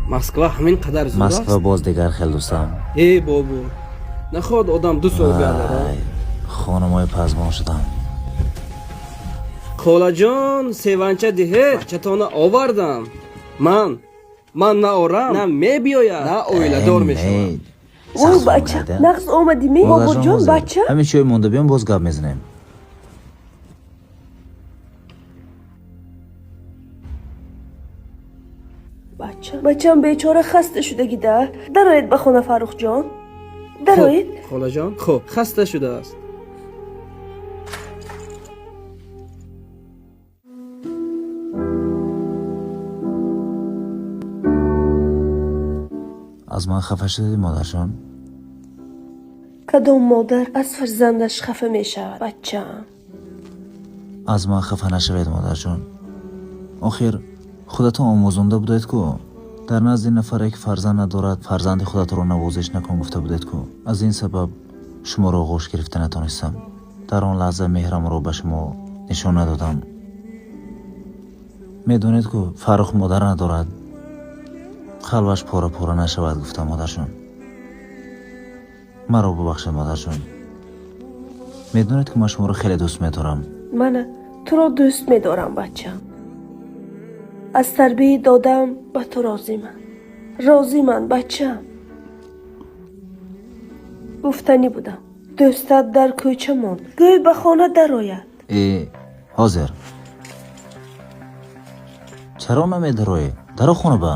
Москва ҳамин қадар зуд Москва аст? Боз дигар хел, дӯстам. Э, Бобур, нахоҳад одам 2 сол гардад, а? Вай, хонумои пазмон шудам. Холаҷон, севанча диҳед, бачатона овардам. Ман наорам, на мебиёяд, на оиладор мешавам. Вой, бача, нағз омадӣ-мӣ, Бобурҷон, бача? Ҳамин чой монда, биём, боз гап мезанем. Бача, бачам бечора хаста шудагида. Дароед ба хона, Фаррухҷон, дароед. Хуб, холаҷон, хуб, хаста шудааст. Аз ман хафа шудӣ, модарҷон? Кадом модар аз фарзандаш хафа мешавад, бачаам? Аз ман хафа нашавед, модарҷон. Охир худатон омӯзонда будед ку, дар назди нафаре, ки фарзанд надорад, фарзанди худатро навозиш накун, гуфта будед ку. Аз ин сабаб шуморо оғӯш гирифта натонистам. Дар он лаҳза меҳрамро ба шумо нишон надодам. Медонед ку, Фаррух модар надорад, қалбаш пора пора нашавад, гуфтам. Модарҷон, маро бубахшед. Модарҷон, медонед, ки ман шуморо хеле дӯст медорам. Мана туро дӯст медорам, бачам. Аз тарбияи додам ба ту розиман, розиман, бачам. Гуфтанӣ будам, дӯстат дар кӯча монд, гӯй ба хона дарояд. Э, ҳозир. Чаро намедароӣ? Даро хона ба.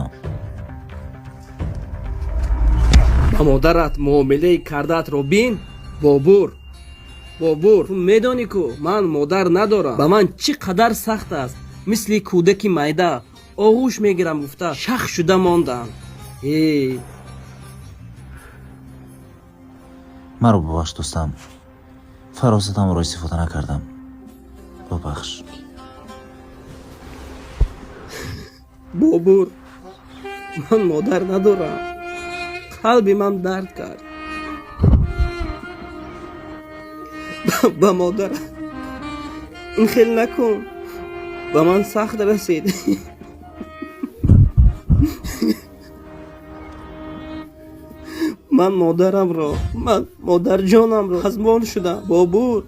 Ба модарат муомилаи кардаатро бин, Бобур. Бобур, ту медонӣ ку, ман модар надорам, ба ман чӣ қадар сахт аст. Мисли кӯдаки майда оғӯш мегирам гуфта, шах шуда мондам, э. Маро бубахш, дӯстам, фаросатамро истифода накардам, бубахш. Бобур, ман модар надорам, қалби ман дард кард. Ба модарат ин хел накун, ба ман сахт расид. Ман модарамро, ман модарҷонамро пазмон шудам, Бобур.